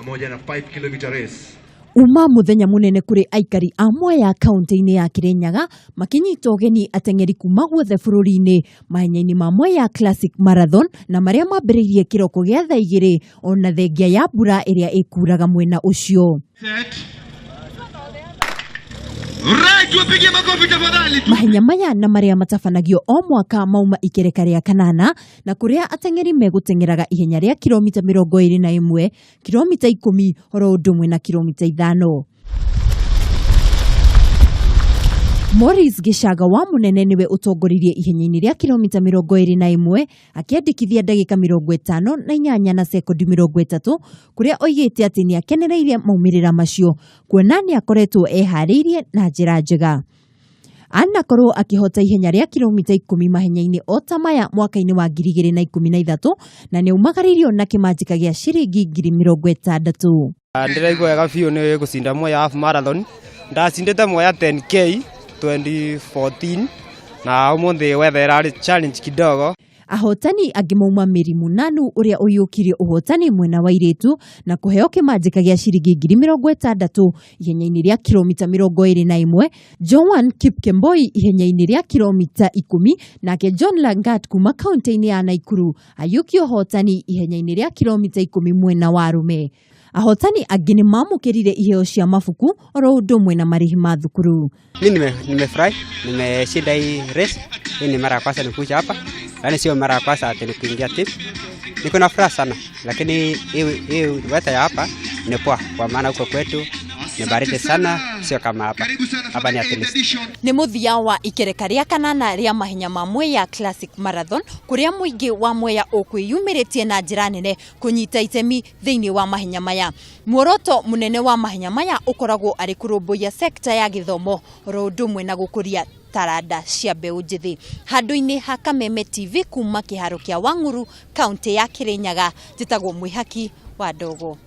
Pamoja na 5 km race. Uma muthenya munene kuri aikari a Mwea kaunti-inĩ ya Kirinyaga makinyita ũgeni ateng'eri kuma guothe bũrũri-inĩ mahenya-inĩ ma Mwea Classic Marathon na marĩa mambĩrĩirie kĩroko gĩa thaa 2 ona thengia ya mbura ĩrĩa ĩkuraga mwena ũcio. Set. Right, tuwapigie makofi tafadhali. Mahenya maya na marĩa matabanagio o mwaka mauma ikereka rĩa kanana na kũrĩa ateng'eri megũteng'eraga ihenya rĩa kilomita 21, kilomita 10 oro ũndũ ũmwe na kilomita 5. Maurice Gĩcanga wa Mũnene nĩwe ũtongoririe ihenya-inĩ rĩa kilomita 21 akĩandĩkithia ndagĩka 58 na sekondi 30 kũrĩa oigĩte atĩ nĩ akenereire maumĩrĩra macio kuona nĩ akoretwo eharĩirie na njĩra njega. Anakorwo akĩhota ihenya rĩa kilomita 10 mahenya-inĩ o ta maya mwaka-inĩ wa 2013 na nĩ aumagaririo na kĩmanjĩka gĩa ciringi 60,000. Ndĩraigua wega biũ nĩ gũcinda Mwea half marathon. Ndacindĩte Mwea 10K 2014 na ũmũthĩ weather ĩrarĩ challenge kidogo. Ahotani angĩ mauma Mary Munanu ũrĩa ũiyũkirie ũhotani mwena wa airĩtu na kũheo kĩmanjĩka gĩa ciringi 60,000 ihenya-inĩ rĩa kilomita 21, Joan Kipkemboi ihenya-inĩ rĩa kilomita 10, nake John Langat kuma kaunti-inĩ ya Naikuru aiyũkia ũhotani ihenya-inĩ rĩa kilomita 10 mwena wa arũme. Ahotani angĩ nĩ mamũkĩrire iheo cia mabuku oro ũndũ ũmwe na marĩhi ma thukuru. Mimi nimefurahi, nimeshinda hii race. Hii ni mara ya kwanza nikuja hapa, yaani sio mara ya kwanza ati nikuingia team. Niko na furaha sana, lakini hii weather ya hapa ni poa, kwa maana huko kwetu ni baridi sana, sio kama hapa. Hapa ni at least. Nĩ mũthia wa ikereka rĩa kanana rĩa mahenya ma Mwea Classic Marathon kũrĩa mũingĩ wa Mwea ũkwĩyumĩrĩtie na njĩra nene kũnyita itemi thĩinĩ wa mahenya maya. Muoroto mũnene wa mahenya maya ũkoragwo arĩ kũrũmbũiya sekta ya gĩthomo oro ũndũ ũmwe na gũkũria taranda cia mbeũ njĩthĩ. Handũ-inĩ ha Kameme TV kuma kĩharo kĩa Wang'uru kaunti ya Kirinyaga, njĩtagwo Mwĩhaki wa Ndogo.